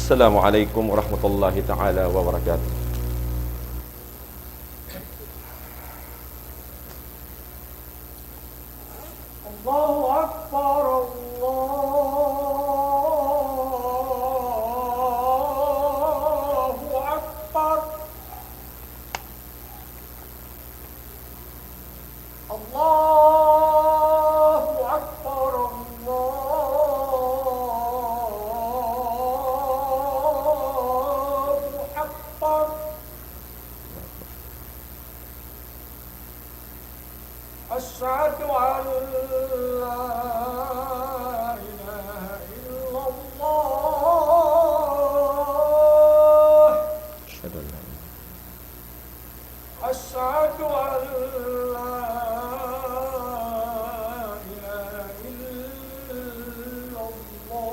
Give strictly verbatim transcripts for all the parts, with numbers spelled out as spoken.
السلام عليكم ورحمة الله تعالى وبركاته. الله أكبر، الله أكبر. الله أكبر، الله أكبر. أشهد أن لا إله إلا الله. أشهد أن لا إله أشهد أن لا إله إلا الله.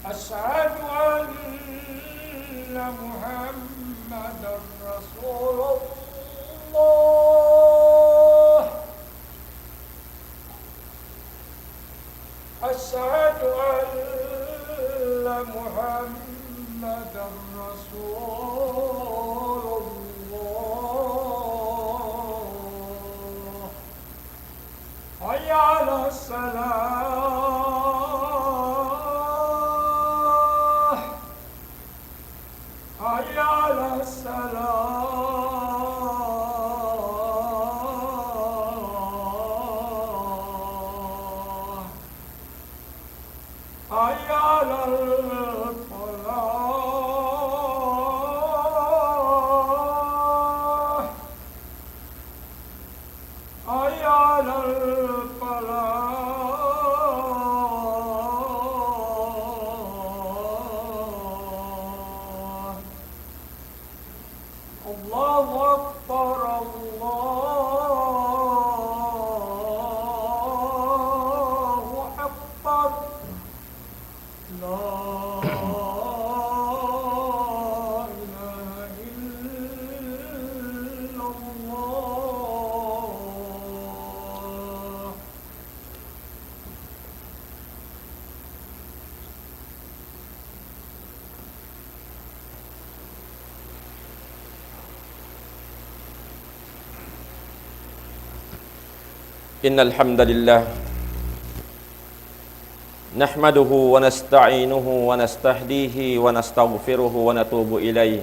أشهد أن محمدا رسول الله. أشهد أن محمدا رسول الله. حي على الصلاة. حي على الصلاة. حي على الفلاح. حي على الفلاح. الله أكبر، الله أكبر. لا إله إلا الله. إن الحمد لله نحمده ونستعينه ونستهديه ونستغفره ونتوب إليه.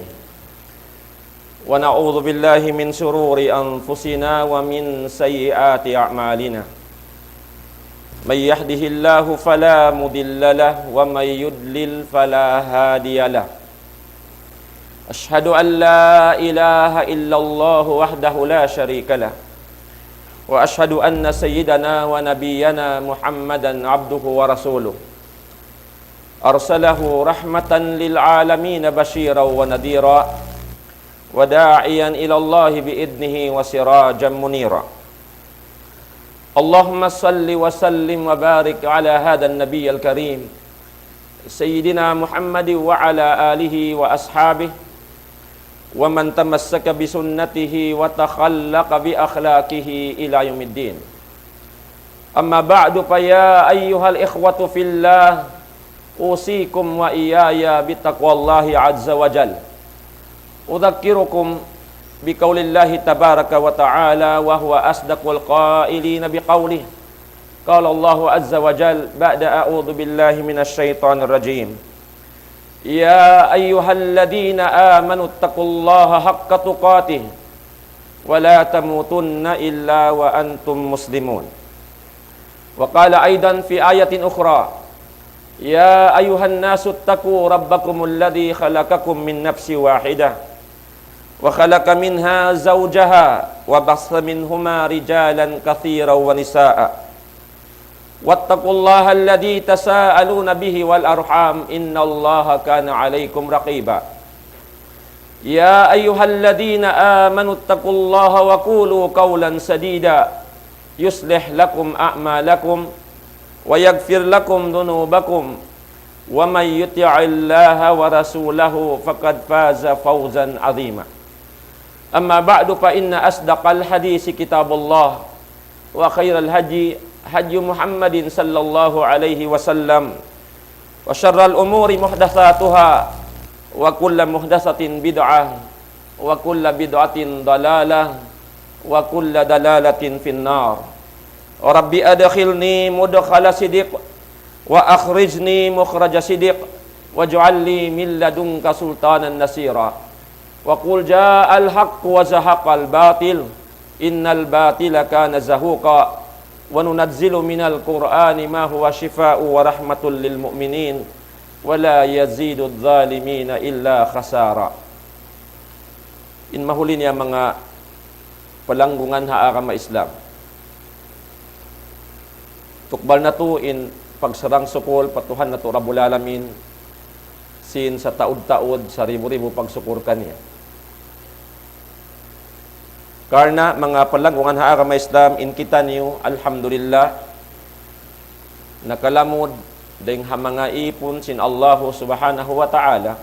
ونعوذ بالله من شرور أنفسنا ومن سيئات أعمالنا. من يهده الله فلا مضل له ومن يضلل فلا هادي له. أشهد أن لا إله إلا الله وحده لا شريك له. وأشهد أن سيدنا ونبينا محمدا عبده ورسوله. أرسله رحمة للعالمين بشيرا ونذيرا وداعيا إلى الله بإذنه وسراجا منيرا. اللهم صل وسلم وبارك على هذا النبي الكريم سيدنا محمد وعلى آله وأصحابه ومن تمسك بسنته وتخلق بأخلاقه إلى يوم الدين. أما بعد، فيا أيها الإخوة في الله، أوصيكم وإياي بتقوى الله عز وجل. أذكركم بقول الله تبارك وتعالى، وهو أصدق القائلين بقوله، قال الله عز وجل بعد أعوذ بالله من الشيطان الرجيم، يا أيها الذين آمنوا اتقوا الله حق تقاته ولا تموتن إلا وأنتم مسلمون. وقال أيضا في آية أخرى، يا أيها الناس اتقوا ربكم الذي خلقكم من نفس واحدة وخلق منها زوجها وبث منهما رجالا كثيرا ونساء واتقوا الله الذي تساءلون به والأرحام إن الله كان عليكم رقيبا. يا أيها الذين آمنوا اتقوا الله وقولوا قولا سديدا يصلح لكم أعمالكم ويغفر لكم ذنوبكم ومن يطع الله ورسوله فقد فاز فوزا عظيما. أما بعد، فإن أصدق الحديث كتاب الله، وخير الهدي هدي محمد صلى الله عليه وسلم، وشر الأمور محدثاتها، وكل محدثة بدعة، وكل بدعة ضلالة، وكل ضلالة في النار. رب أدخلني مدخل صدق، وأخرجني مخرج صدق، واجعل لي من لدنك سلطانا نصيرا. وقل جاء الحق وزهق الباطل، إن الباطل كان زهوقا. وننزل من القرآن ما هو شفاء ورحمة للمؤمنين، ولا يزيد الظالمين إلا خسارا. In mahuli niya manga palanggungan ha agama Islam. Tukbal natu' in pagsarang-sukul pa Tuhan natu' Rabbul Alamin, sin sataud-taud, saribu-ribu pagsukul kaniya. Karna' manga palanggungan ha agama Islam, in kitaniyu, alhamdulillah, nakalamud dayng ha manga īpun sin Allahu Subhanahu wa Ta'ala,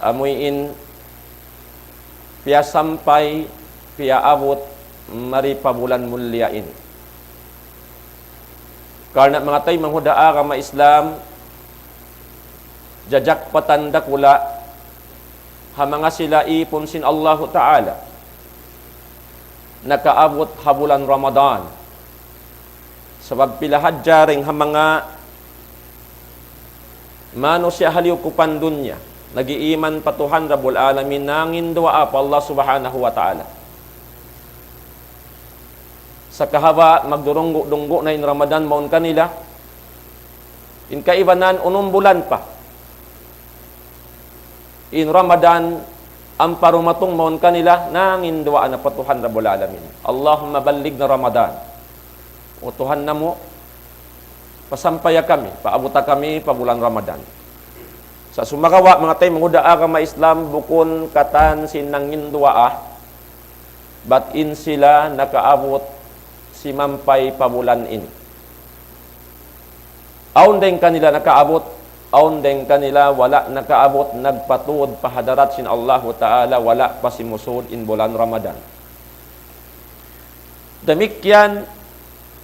amuin piyasampay, piyaabut, mari pa bulan mulliya ini. Karna' manga taymanghud ha agama Islam, jajakpatan dakula' ha manga sila īpun sin Allahu Ta'ala nakaabut ha bulan Ramadan. Sabab pila hadja dayng ha manga manusiya' ha liyukupan dunya, nag-iiman pa Tuhan Rabbul Alamin, nanginduwaa pa Allah Subhanahu wa Ta'ala. Sakahaba' magdurunggu'-dunggu' na in Ramadan mawn kanila. In kaibanan unum bulan pa in Ramadan ampa dumatung mawn kanila, nanginduwaa na pa Tuhan Rabbul Alamin. اللهم بلغنا رمضان. O Tuhan namu', pasampaya kami, paabuta kami pa bulan Ramadan. Sa' sumagawa', manga taymanghud ha agama Islam, bukun katan sin nanginduwaa, bat in sila nakaabut simampay pa bulan ini. Awn dayng kanila nakaabut, awn dayng kanila wala' nakaabut, nagpatud pa hadarat sin Allahu Ta'ala, wala' pa simusud in bulan Ramadan. Damikkiyan,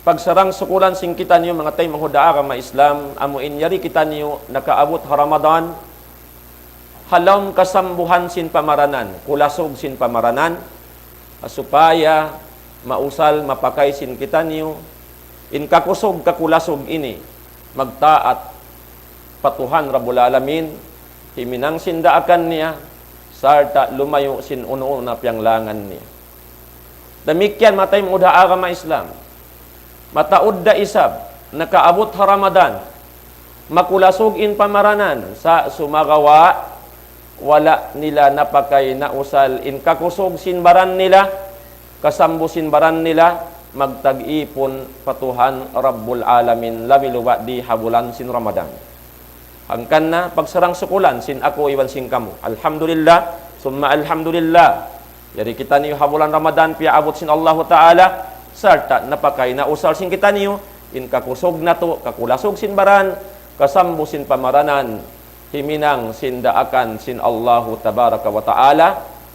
pagsarang-sukulan sin kitaniyu manga taymanghud ha agama Islam, amu in yari kitaniyu nakaabut ha Ramadan, ha lawm kasambuhan sin pamaranan, kulasug sin pamaranan, supaya mausal mapakay sin kitaniyu, in kakusug kakulasug ini, magtaat pa Tuhan Rabbul Alamin, himinang sin daakan niya, sarta' lumayu' sin unu-unu na piyanglangan niya. Damikkiyan manga taymanghud ha agama Islam. Mataud da isab, nakaabut ha Ramadan, makulasug in pamaranan, sa' sumagawa', wala' nila napakay nausal in kakusug sin baran nila, kasambu sin baran nila, magtag-ipun pa Tuhan Rabbul Alamin, labi-labi di ha bulan sin Ramadan. Hangkan na pagsarang-sukulan sin aku iban sin kamu. Alhamdulillah, summa alhamdulillah. Yari kitaniyu ha bulan Ramadan piyaabut sin Allahu Ta'ala, sarta' napakay nausal sin kitaniyu, in kakusug natu', kakulasug sin baran, kasambu sin pamaranan, himinang sin daakan sin Allahu Tabaraka wa Ta'ala,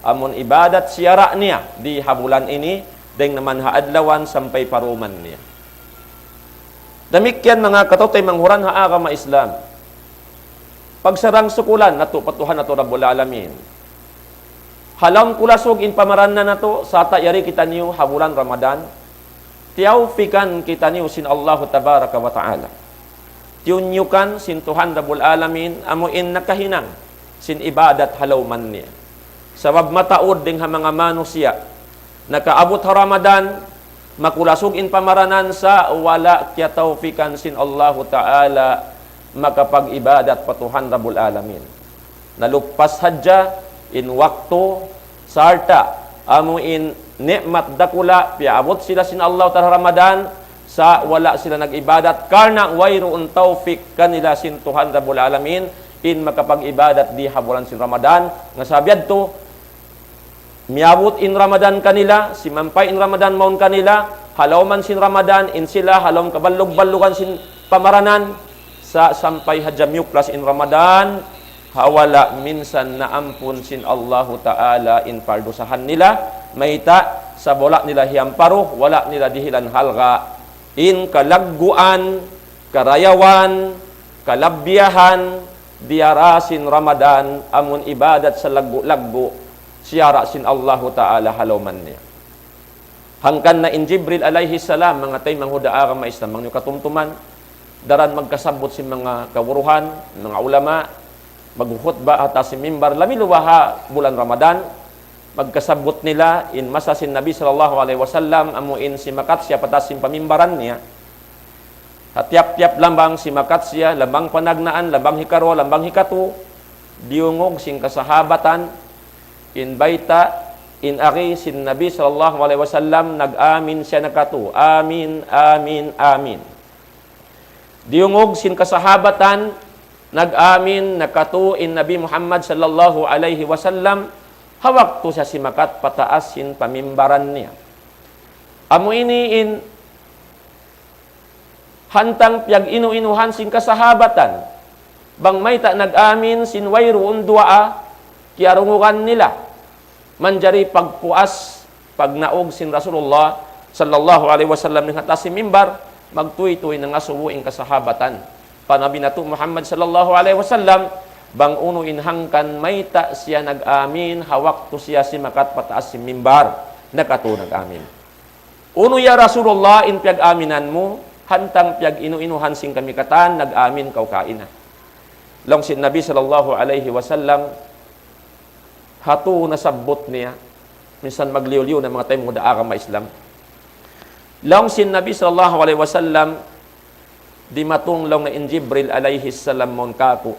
amun ibadat siyara' niya di ha bulan ini, dayng naman ha adlawan sampay pa duman niya. Damikkiyan manga kataymanghuran ha agama Islam. Pagsarang-sukulan natu' pa Tuhan natu' Rabbul Alamin. Ha lawm kulasug in pamaranan natu', sarta' yari kitaniyu ha bulan Ramadan, tiyawfikan kitaniyu sin Allahu Tabaraka wa Ta'ala. Tiyunyukan sin Tuhan Rabbul Alamin, amu in nakahinang sin ibadat ha lawman niya. Sabab mataud dayng ha manga manusiya', nakaabut ha Ramadan, makulasug in pamaranan sa' wala' kiyatawfikan sin Allahu Ta'ala makapag-ibadat pa Tuhan Rabbul Alamin. Naluppas hadja in waktu, sarta' amu in ni'mat dakula', piyaabut sila sin Allahu Ta'ala Ramadan, sa' wala' sila nag-ibadat, karna' wayruun tawfik kanila sin Tuhan Rabbul Alamin, in makapag-ibadat di ha bulan sin Ramadan, nga sabab yadtu, miyabut in Ramadan kanila, simampay in Ramadan mawn kanila, ha lawman sin Ramadan, in sila, ha lawm kaballug-ballugan sin pamaranan, sa' sampay hadja miyuklas in Ramadan, ha wala' minsan naampun sin Allahu Ta'ala in pardusahan nila, mayta', Sabab wala' nila hiyamparu, wala' nila dihilan halga' in kalagguan, karayawan, kalabbiyahan, diyara sin Ramadan, amun ibadat salaggu'-laggu', siyara' sin Allahu Ta'ala ha lawman niya. Hangkan na in Jibril alayhi salam, manga taymanghud ha agama Islam, bang niyu katumtuman, daran magkasabbut sin manga kaguruhan, manga ulama, magkhutba ha taas sin mimbar, labi luba ha bulan Ramadan, magkasabbut nila in masa sin Nabi sallallahu alayhi wasallam, amu in simakat siya pa taas sin pamimbaran niya. Ha tiyap-tiyap lambang simakat siya, lambang panagnaan, lambang hikaruwa, lambang hikatu, diyungug sin kasahabatan, in bayta', in agi sin Nabi sallallahu alayhi wasallam, nag-amin siya nakatu, "Amin, amin, amin." Diyungug sin kasahabatan, nag-amin nakatu in Nabi Muhammad sallallahu alayhi wasallam, ha waktu siya simakat pa taas sin pamimbaran niya. Amu ini in hantang piyag-inu-inuhan sin kasahabatan. Bang mayta' nag-amin sin wayruun duwaa, kiyarungugan nila. Manjari pagpuas, pagnaug sin Rasulullah sallallahu alayhi wasallam dayn ha taas sin mimbar, magtūy-tūy nangasubu in kasahabatan pa Nabi natu' Muhammad sallallahu alayhi wasallam, bang unu in hangkan mayta' siya nag-amin ha waktu siya simakat pa taas sin mimbar, nakatu nag-amin. "Unu ya Rasulullah in piyag-aminan mu, hantang piyag-inu-inuhan sin kami katan, nag-amin kaw kaina?" Laung sin Nabi sallallahu alayhi wasallam, hatu nasabbut niya, minsan magliyu-liyu na manga taymanghud ha agama Islam. Laung sin Nabi sallallahu alayhi wasallam, dimatung laung niya in Jibril alayhi salam mawn kāku'.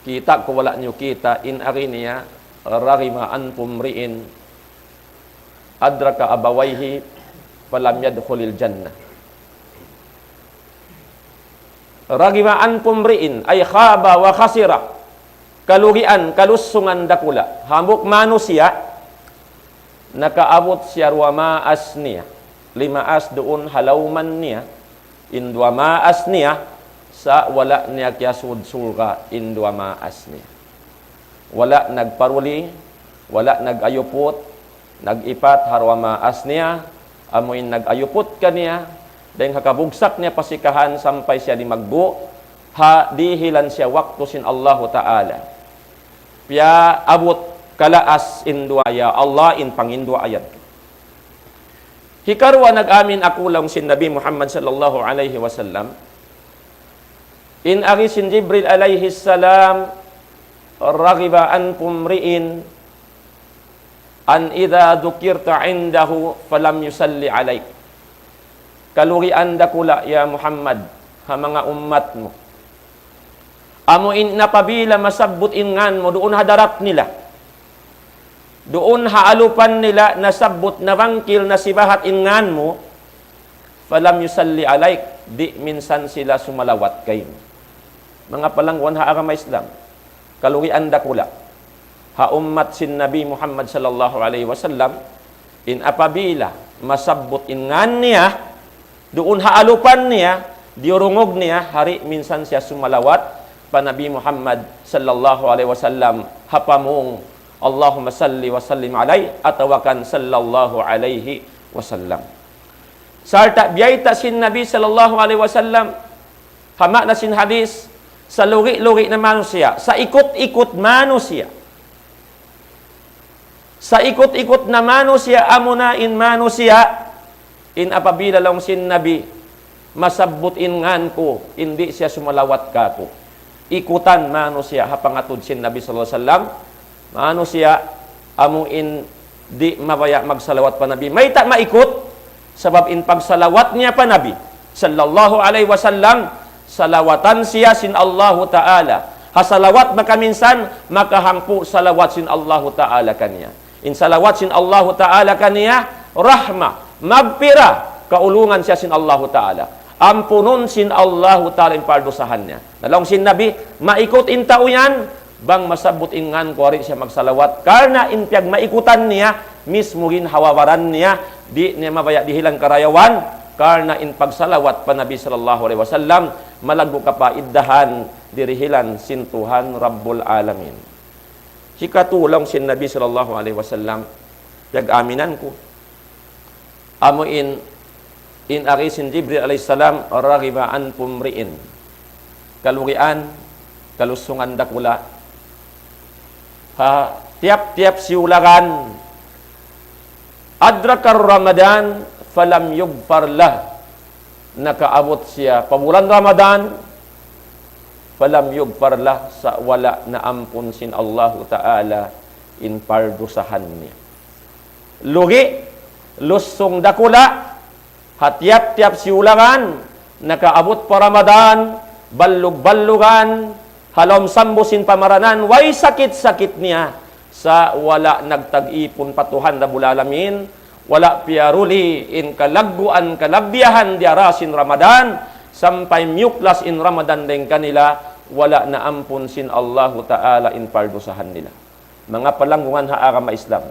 Kita' ku wala' niyu kita', in agi niya, "Raghima anfu mri'in adraka abawayhi falam yadkhulil jannah." "Raghima anfu mri'in," ay khaba wa khasira. Kalugian, kalusungan dakula'. Hambuuk manusiya', nakaabut siya duwa maas niya. Limaas duun ha lawman niya. In duwa maas niya, sa' wala' niya kiyasud surga' in duwa maas niya. Wala' nagparuli, wala' nag-ayuput, nag-ipat ha duwa maas niya, amu in nag-ayuput kaniya, dayn ha kabugsak niya pasikahan sampay siya limaggu', ha dihilan siya waktu sin Allahu Ta'ala. Piyaabut kalaas in duwaa, "Ya Allah, in panginduwaa yan." Hikaruwa nag-amin aku laung sin Nabi Muhammad sallallahu alayhi wasallam. In agi sin Jibril alayhi salam, "Raghiba anfu mri'in an idha dhukirta indahu falam yusalli alayk." Kalugian dakula', ya Muhammad, ha manga ummat mu. Amu in apabila masabbut in ngan mu duun ha hadarat nila, duun ha alupan nila nasabbut, nabangkil, nasibahat in ngan mu, falam yusalli alayk, di' minsan sila sumalawat kaymu. Manga palangguan ha agama Islam, kalugian dakula' ha ummat sin Nabi Muhammad sallallahu alayhi wasallam, in apabila masabbut in ngan niya, duun ha alupan niya, diyurungug niya, di' minsan siya sumalawat pa Nabi Muhammad sallallahu alayhi wasallam, ha pamung, "Allahumma salli wa sallim alayhi," atawa kan "Sallallahu alayhi wasallam." Sarta' biyayta' sin Nabi sallallahu alayhi wasallam, ha maana sin hadis, salugi-lugi na manusiya', saikut-ikut manusiya'. Saikut-ikut na manusiya', amuna in manusiya', in apabila laung sin Nabi, masabbut in ngan ku, di' siya sumalawat kāku'. Ikutan manusiya' ha pangatud sin Nabi sallallahu alayhi wasallam. Manusiya', amu in di' mabaya' magsalawat pa Nabi. Mayta' maikut? Sabab in pagsalawat niya pa Nabi sallallahu alayhi wasallam, salawatan siya sin Allahu Ta'ala. Ha salawat makaminsan, makahangpu' salawat sin Allahu Ta'ala kaniya. In salawat sin Allahu Ta'ala kaniya, rahma, magpira, kaulungan siya sin Allahu Ta'ala. Ampunun sin Allahu Ta'ala in pardusahan niya. Na laung sin Nabi, maikut in tau yan, bang masabbut in ngan ku di' siya magsalawat. Karna' in piyagmaikutan niya, mismu ginhawa-baran niya, di' niya mabaya' dihilan karayawan, karna' in pagsalawat pa Nabi sallallahu alayhi wasallam, malaggu' kapaiddahan, dirihilan sin Tuhan Rabbul Alamin. Hikatu laung sin Nabi sallallahu alayhi wasallam, piyag-aminan ku. Amu in, in agi sin Jibril alayhis salam, رغب أنف امرئ. Kalugian, kalusungan dakula'. Ha tiyap-tiyap siyulagan, أدرك رمضان فلم يغفر له. Nakaabut siya pa bulan Ramadan, فلم يغفر له, sa' wala' naampun sin Allahu Ta'ala in pardusahan niya. Lugi, lusung dakula', ha tiyap-tiyap siyulagan, nakaabut pa Ramadan, ballug-ballugan, ha lawm sambu sin pamaranan, way sakit-sakit niya, sa' wala' nagtag-ipun pa Tuhan Rabbul Alamin, wala' piyaruli in kalagguan kalabbiyahan diyara sin Ramadan, sampay miyuklas in Ramadan dayn kanila, wala' naampun sin Allahu Ta'ala in pardusahan nila. Manga palanggungan ha agama Islam,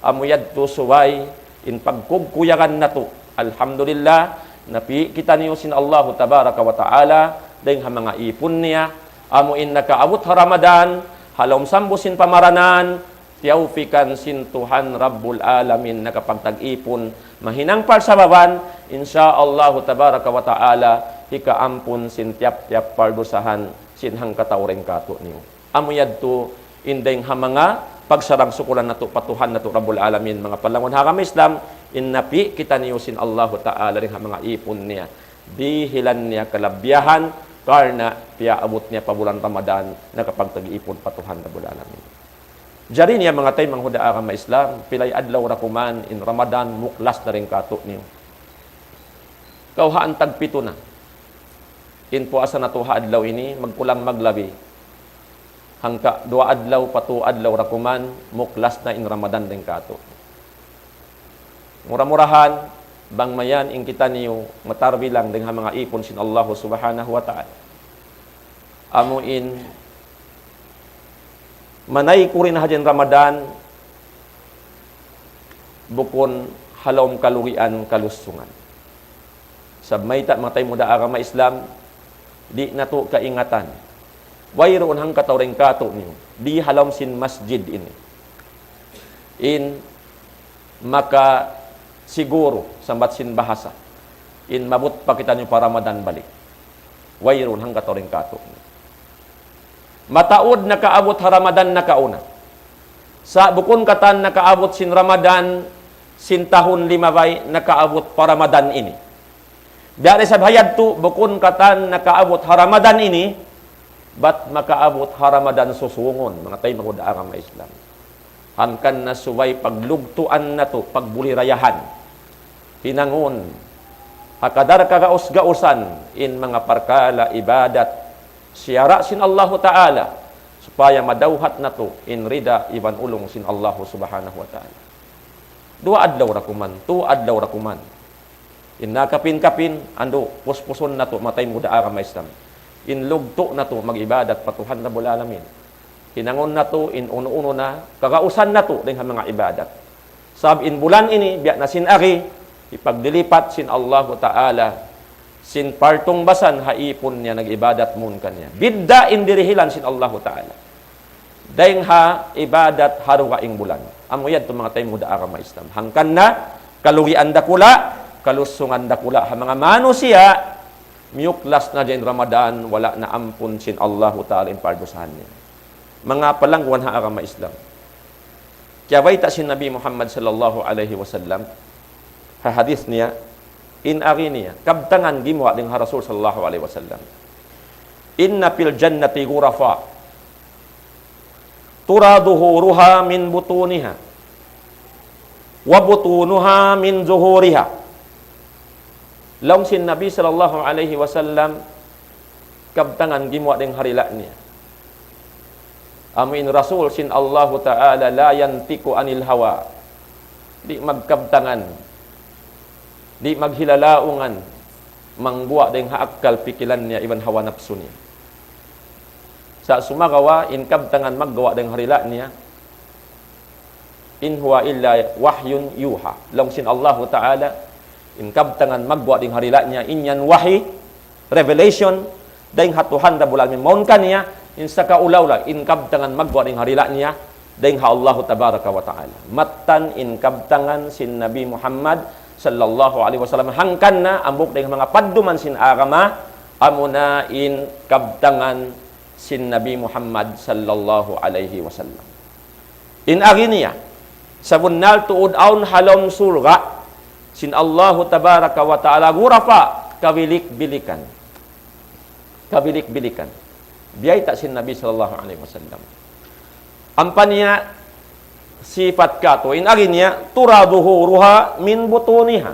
amu yadtu subay in pagkugkuyagan natu'. Alhamdulillah, napi' kitaniyu sin Allahu Tabaraka wa Ta'ala dayn ha manga ipun niya, amu in nakaabut ha Ramadan, ha lawm sambu sin pamaranan, tiyawpikan sin Tuhan Rabbul Alamin nakapagtag-ipun, mahinang parsababan, insya Allahu Tabaraka wa Ta'ala, hikaampun sin tiyap-tiyap pardusahan sin hangkatau dayn kātu'niyu. Amu yadtu in dayn ha manga pagsarang-sukulan natu' pa Tuhan natu' Rabbul Alamin, manga palanggungan ha agama Islam, in napi' kitaniyu sin Allahu Ta'ala dayn ha manga ipun niya, dihilan niya kalabbiyahan, karna' piyaabut niya pa bulan Ramadan, nakapagtag-ipun pa Tuhan Rabbul Alamin. Jari niya manga taymanghud ha agama Islam, pilay adlaw da kuman in Ramadan, muklas na dayn kātu'niyu. Kawhaan tagpitu na in puasa natu' ha adlaw ini, magkulang maglabi hangka duwa adlaw pa tū adlaw da kuman, muklas na in Ramadan dayn kātu'. Mura-murahan, bang mayan in kitaniyu matarbilang dayn ha manga ipun sin Allahu Subhanahu wa Ta'ala. Amu in manayku dayn ha hadja in Ramadan, bukun ha lawm kalugian kalusungan. Sabab mayta', manga taymanghud ha agama Islam, di' natu' kaingatan. Wayruun hangkatau dayn kātu'niyu, di ha lawm sin masjid ini, in makasiguru, sambat sin bahasa, in maabut pa kitaniyu pa Ramadan balik. Wayruun hangkatau dayn kātu'niyu. Mataud nakaabut ha Ramadan nakauna. Sa' bukun katan nakaabut sin Ramadan sin tahun limabay, nakaabut pa Ramadan ini. Biya' da isab ha yadtu, bukun katan nakaabut ha Ramadan ini, bat makaabut ha Ramadan susungun, manga taymanghud ha agama Islam. Hangkan na subay paglugtuan natu', pagbulirayahan. Hinangun ha kadar kagaus-gausan in manga parkala' ibadat siyara' sin Allahu Ta'ala, supaya madawhat natu' in rida iban ulung sin Allahu Subhanahu wa Ta'ala. Duwa adlaw da kuman, tū adlaw da kuman. In nakapin-kapin, andu', puspusun natu', manga taymanghud ha agama Islam, in lugtu' natu' mag-ibadat pa Tuhan Rabbul Alamin. Hinangun natu' in unu-unu na kagausan natu' dayn ha manga ibadat. Sabab in bulan ini, biya' na sin agi, hipaglilipat sin Allahu Ta'ala sin partung basan ha ipun niya nag-ibadat mawn kaniya. Bidda' in dirihilan sin Allahu Ta'ala dayn ha ibadat ha dugaing bulan. Amu yadtu, manga taymanghud ha agama Islam. Hangkan na kalugian dakula', kalusungan dakula' ha manga manusiya', miyuklas na hadja in Ramadan, wala' naampun sin Allahu Ta'ala in pardusahan niya. Manga palanggungan ha agama Islam, kiyabayta' sin Nabi Muhammad sallallahu alayhi wasallam, ha hadith niya, in agi niya, kabtangan gimuwa' dayn ha Rasul sallallahu alayhi wasallam. إن في الجنة غرفا ترى ظهورها من بطونها وبطونها من ظهورها. Laung sin Nabi sallallahu alayhi wasallam, kabtangan gimuwa' dayn ha dila' niya. Amu in Rasul sin Allahu Ta'ala, لا ينطق عن الهوى. Di' magkabtangan, di' maghilalaungan, mangguwa' dayn ha akkal pikilan niya iban hawa napsu niya. Sa' sumagawa' in kabtangan magguwa' dayn ha dila' niya, إن هو إلا وحي يوحى. Laung sin Allahu Ta'ala, in kabtangan magguwa' dayn ha dila' niya, in yan wahi, revelation, dayn ha Tuhan Rabbul Alamin mawn kaniya. In sakaula-ula, in kabtangan magguwa' dayn ha dila' niya, dayn ha Allahu Tabaraka wa Ta'ala. Mattan in kabtangan sin Nabi Muhammad sallallahu alayhi wasallam. Hangkan na, hambuuk dayn ha manga padduman sin agama, amuna in kabtangan sin Nabi Muhammad sallallahu alayhi wasallam. In agi niya, sabunnal tuud awn ha lawm surga' sin Allahu tabaraka wa ta'ala ghurafa, kabilik-bilikan. Kabilik-bilikan. Biyayta' sin Nabi sallallahu alayhi wasallam. Ampa niya sipat katu', in agi niya, ترى ظهورها من بطونها.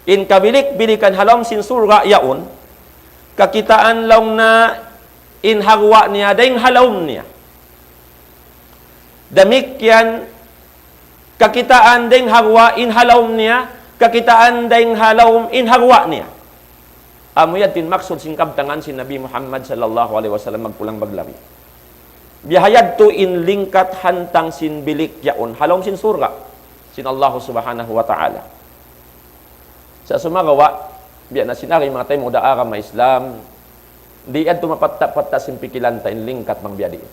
In kabilik-bilikan ha lawm sin surga' yaun, kakitaan laung niya in ha guwa' niya dayn ha lawm niya. Damikkiyan kakitaan dayn ha guwa' in ha lawm niya, kakitaan dayn ha lawm in ha guwa' niya. Amu yadtu in maksud sin kabtangan sin Nabi Muhammad sallallahu alayhi wasallam magkulang maglabi. Biya' ha yadtu in lingkat hantang sin bilik yaun ha lawm sin surga' sin Allahu subhanahu wa ta'ala. Sa' sumagawa', biya' na sin agi manga taymanghud ha agama Islam, di' yadtu mapatta'-patta' sin pikilan ta in lingkat bang biya' diin.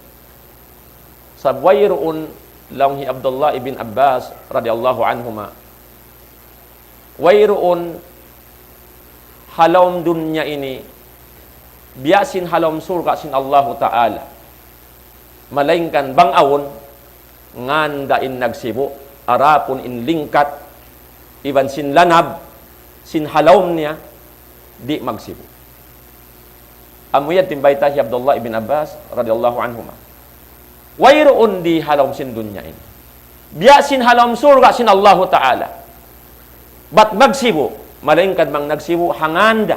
Sabab wayruun laung hi Abdullah ibn Abbas radiyallahu anhuma, wayruun ha lawm dunya ini, biya' sin ha lawm surga' sin Allahu ta'ala. Malaingkan bang awn, nganda in nagsibu', adapun in lingkat, iban sin lanab, sin ha lawm niya, di' magsibu'. Amu yadtu in bayta' hi Abdullah ibn Abbas radiyallahu anhuma. Wayruun di ha lawm sin dunya ini. Biya' sin ha lawm surga' sin Allahu ta'ala. Bat magsibu', malaingkan bang nagsibu' ha nganda.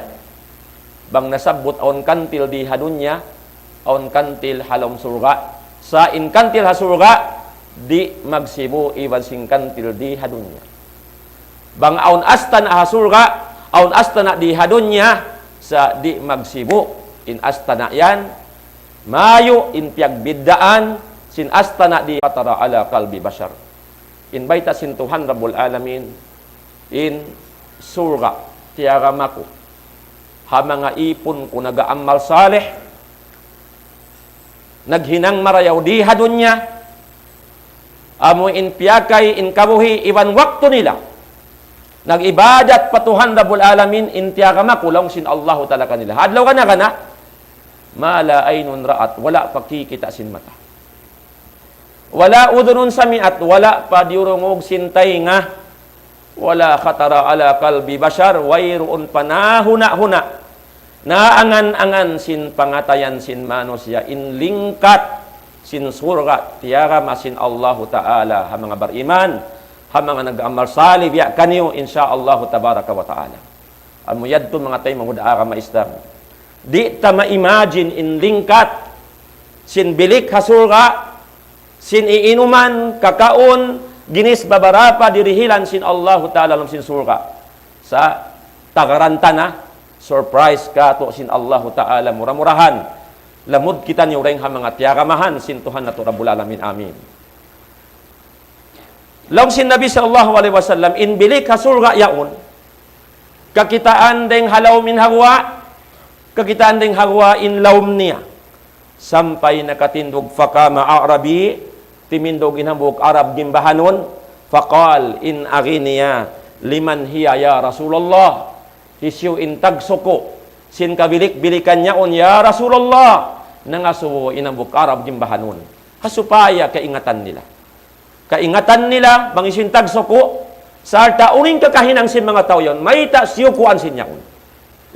Bang nasabbut awn kantil di ha dunya, awn kantil ha lawm surga'. Sa' in kantil ha surga', di' magsibu' iban sin kantil di ha dunya. Bang awn astana' ha surga', awn astana' di ha dunya, sa' di' magsibu' in astana' yan, mayu' in piyagbiddaan sin astana' di خطر على قلب بشر. In bayta' sin Tuhan Rabbul Alamin, in surga', tiyagama ku ha manga īpun ku nag-aamal salih, naghinang marayaw di ha dunya, amu in piyakay in kabuhi' iban waktu nila nag-ibadat pa Tuhan Rabbul Alamin, in tiyagama ku laung sin Allahu ta'ala kanila. Ha adlaw kana-kana, ما لا عين رأت, wala' pa kikita' sin mata. ولا أذن سمعت, wala' pa diyurungug sin taynga. ولا خطر على قلب بشر, wayruun pa nahuna'-huna', naangan-angan sin pangatayan sin manusiya' in lingkat sin surga' tiyagama sin Allahu ta'ala ha manga bariman, ha manga nag-aamal salih biya' kaniyu, insya Allahu tabaraka wa ta'ala. Amu yadtu manga taymanghud ha agama Islam. Di' ta ma-imagine in lingkat sin bilik ha surga', sin iinuman, kakaun, ginis babarapa dirihilan sin Allahu ta'ala ha lawm sin surga'. Sa' tagaran ta na, surprise katu' sin Allahu ta'ala, mura-murahan lamud kitaniyu dayn ha manga tiyagamahan sin Tuhan natu' Rabbul Alamin. Amin. Laung sin Nabi sallallahu alayhi wasallam, in bilik ha surga' yaun, kakitaan dayn ha lawm in ha guwa', kakitaan dayn ha guwa' in lawm niya. Sampay nakatindug, فقام أعرابي, timindug in hambuuk Arab gimbahanun, فقال, in agi niya, لمن هي يا رسول الله؟ Hisiyu in tagsuku' sin kabilik-bilikan yaun, ya Rasulullah? Nangasubu in hambuuk Arab gimbahanun. Ha supaya kaingatan nila. Kaingatan nila, bang hisiyu in tagsuku', sarta' unu in kakahinang sin manga tau yaun, mayta' siyukuan sin yaun.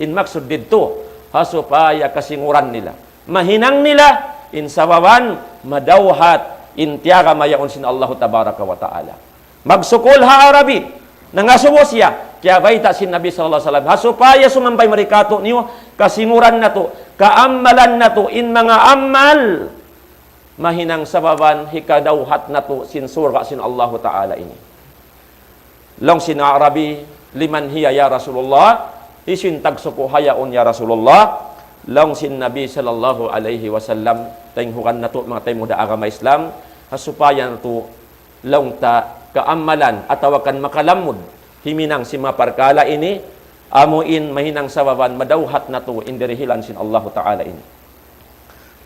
In maksud didtu, ha supaya kasinguran nila. Mahinang nila, in sababan, madawhat, in tiyagama yaun sin Allahu tabaraka wa ta'ala. Magsukul ha Arabi, nangasubu siya, kiyabayta' sin Nabi sallallahu alayhi wasallam, ha supaya sumampay mari katu'niyu, kasinguran natu', kaammalan natu', in manga ammal, mahinang sababan hikadawhat natu' sin surga' sin Allahu ta'ala ini. Laung sin Arabi, لمن هي يا رسول الله؟ Hisiyu in tagsuku' ha yaun ya Rasulullah? Laung sin Nabi sallallahu alayhi wasallam, taynghugan natu' manga taymanghud ha agama Islam, ha supaya natu' laung ta kaammalan atawa kan makalamud himinang sin manga parkala' ini, amu in mahinang sababan madawhat natu' in dirihilan sin Allahu ta'ala ini.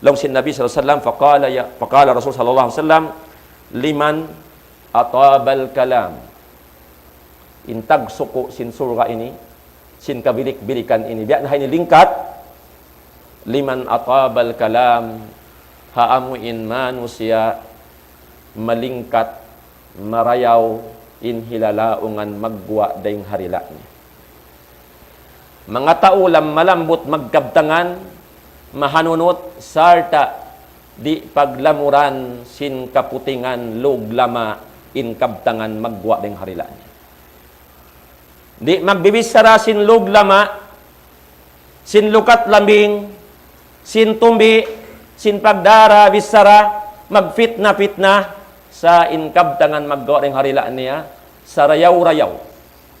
Laung sin Nabi sallallahu alayhi wasallam, فقال يا، فقال رسول الله صلى الله عليه وسلم: لمن أطاب الكلام. In tagsuku' sin surga' ini, sin kabilik-bilikan ini, biya' na ha ini lingkat, لمن أطاب الكلام, ha amu in manusiya' malingkat, marayaw in hilalaungan magguwa' dayng ha dila' niya. Manga tau lamma-lambut magkabtangan, mahanunut, sarta' di' paglamuran sin kaputingan luglama in kabtangan magguwa' dayng ha dila' niya. Di' magbibichara sin luglama, sin lukat lambing, sin tumbi', sin pagdara bichara, magfitna-fitna, sa' in kabtangan magguwa' dayng ha dila' niya, sarayaw-rayaw.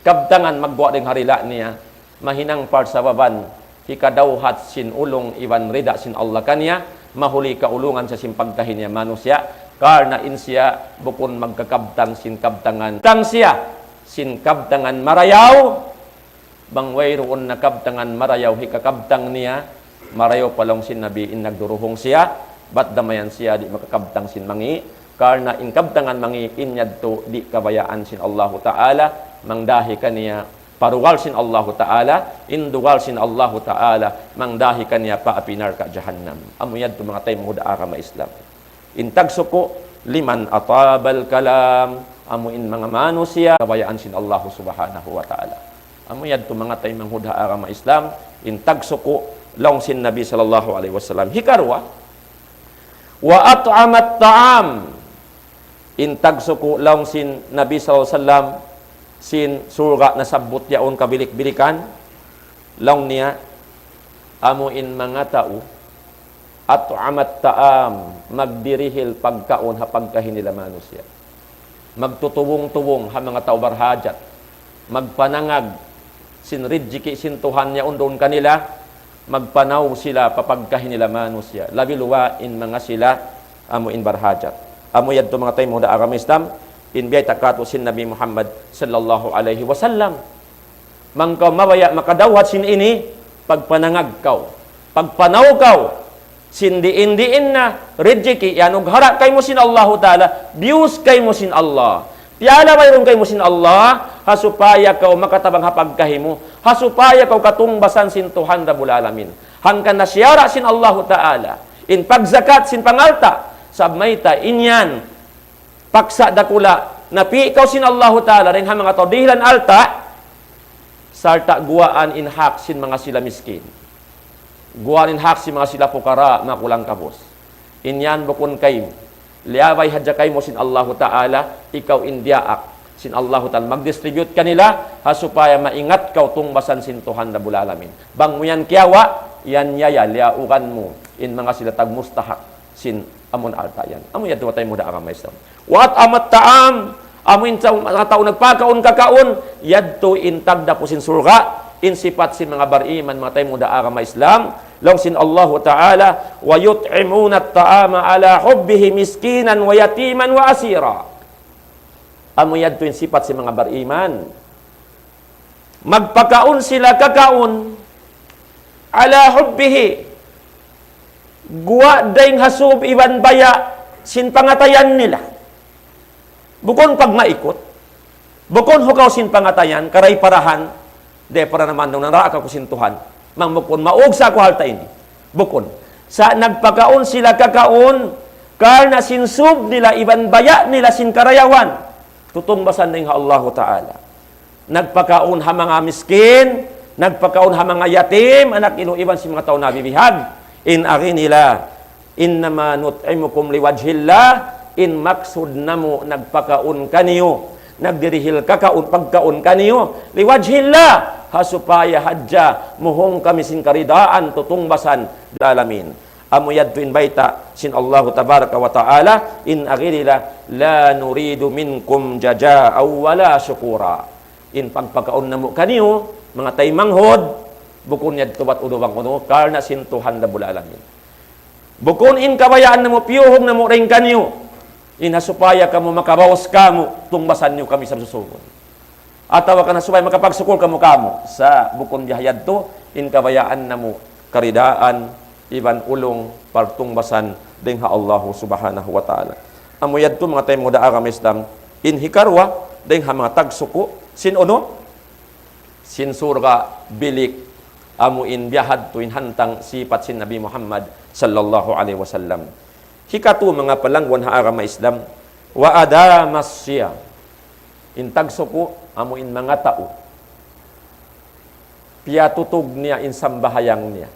Kabtangan magguwa' dayng ha dila' niya, mahinang parsababan, hikadawhat sin ulung iban rida sin Allah kaniya, mahuli kaulungan siya sin pagkahi niya manusiya', karna' in siya bukun magkakabtang sin kabtangan. Tang siya, sin kabtangan marayaw, bang wayruun na kabtangan marayaw hikakabtang niya, marayaw pa laung sin Nabi in nagduruhung siya, bat damayan siya di' makakabtang sin mangi', karna' in kabtangan mangi' in yadtu di' kabayaan sin Allahu Ta'ala, mangdahi kaniya pa dugal sin Allahu Ta'ala, in dugal sin Allahu Ta'ala, mangdahi kaniya pa api narka' jahannam. Amu yadtu manga taymanghud ha agama Islam. In tagsuku', لمن أطاب الكلام, amu in manga manusiya', kabayaan sin Allahu Subhanahu wa Ta'ala. Amu yadtu manga taymanghud ha agama Islam, in tagsuku', laung sin Nabi sallallahu alayhi wasallam. Hikaruwa, وأطعم الطعام. In tagsuku' laung sin Nabi sallallahu alayhi wasallam, sin surga' nasabbut yaun kabilik-bilikan, laung niya, amu in manga tau, أطعم الطعام, magdirihil pagkaun ha pagkahi nila manusiya'. Magtutubung-tubung ha manga tau barhajat. Magpanangag sin rijiki' sin Tuhan yaun duun kanila, magpanaw sila pa pagkahi nila manusiya'. Labi luwa in manga sila amu in barhajat. Amu yadtu manga taymanghud ha agama Islam, in biyayta' kātu' sin Nabi Muhammad sallallahu alayhi wasallam. Bang kaw mabaya' makadawhat sin ini, pagpanangag kaw, pagpanaw kaw, sin diin-diin na rijiki' iyanughara' kaymu sin Allahu Ta'ala, biyus kaymu sin Allah. Piyala wayruun kaymu sin Allah, ha supaya kaw makatabang ha pagkahi mu, ha supaya kaw katungbasan sin Tuhan Rabbul Alamin. Hangkan na siyara' sin Allahu Ta'ala, in pagzakat sin pangalta', sabab mayta' in yan, paksa' dakula', napi' kaw sin Allahu Ta'ala, dayn ha manga tau dihilan alta', sarta' guwaan in hak sin manga sila miskin. Guwaan in hak sin manga sila pukara', manga kulang-kabus. In yan bukun kaymu. Liyabay hadja kaymu sin Allahu Ta'ala, ikaw in diyaak sin Allahu Ta'ala. Mag-distribute kanila, ha supaya maingat kaw tungbasan sin Tuhan Rabbul Alamin. Bang mu yan kiyawa', yan yaya, liyaugan mu, in manga sila tagmustahak sin amun alta' yan. Amu yadtu manga taymanghud ha agama Islam. وأطعم الطعام, amu in tau, manga tau nagpakaun kakaun, yadtu in tagdapu sin surga', in sipat sin manga bariman manga taymanghud ha agama Islam, laung sin Allahu Ta'ala, ويطعمون الطعام على حبه مسكينا ويتيما وأسيرا. Amu yadtu in sipat sin manga bariman. Magpakaun sila kakaun, على حبه, guwa' dayng ha sūb iban baya' sin pangatayan nila. Bukun pagmaikut, bukun hukaw sin pangatayan, karay parahan, di' para naman nung nanraak aku sin Tuhan, bang bukun maug sa aku ha alta' ini. Bukun. Sa' nagpakaun sila kakaun, karna' sin sūb nila iban baya' nila sin karayawan, tutungbasan dayng ha Allahu Ta'ala. Nagpakaun ha manga miskin, nagpakaun ha manga yatim, anak inu' iban sin manga tau nabibihag. In agi nila, إنما نطعمكم لوجه الله, in maksud namu' nagpakaun kaniyu, nagdirihil kakaun, pagkaun kaniyu, لوجه الله, ha supaya hadja muhung kami sin karidaan, tutungbasan, alamin. Amu yadtu in bayta' sin Allahu Tabaraka wa Ta'ala, in agi nila, لا نريد منكم جزاء ولا شكورا. In pagpakaun namu' kaniyu, manga taymanghud, bukun yadtu bat unu bang unu, karna' sin Tuhan Rabbul Alamin. Bukun in kabayaan namu', piyuhug namu' dayn kaniyu, in ha supaya kamu makabaus kamu, tungbasan niyu kami sa susūngun. Atawa kan ha supaya makapagsukul kamu kāmu'. Sa' bukun biya' yadtu, in kabayaan namu' karidaan, iban ulung, pagtungbasan, dayng ha Allahu Subhanahu wa Ta'ala. Amu yadtu manga taymanghud ha agama Islam, in hikaruwa, Dayng ha manga tagsuku', sin unu, sin surga' bilik, amu in biya' hadtu in hantang sipat sin Nabi Muhammad sallallahu alayhi wasallam. Hikatu manga palangguan ha agama Islam, وأدام الصيام. In tagsuku', amu in manga tau. Piyatutug niya in sambahayang niya.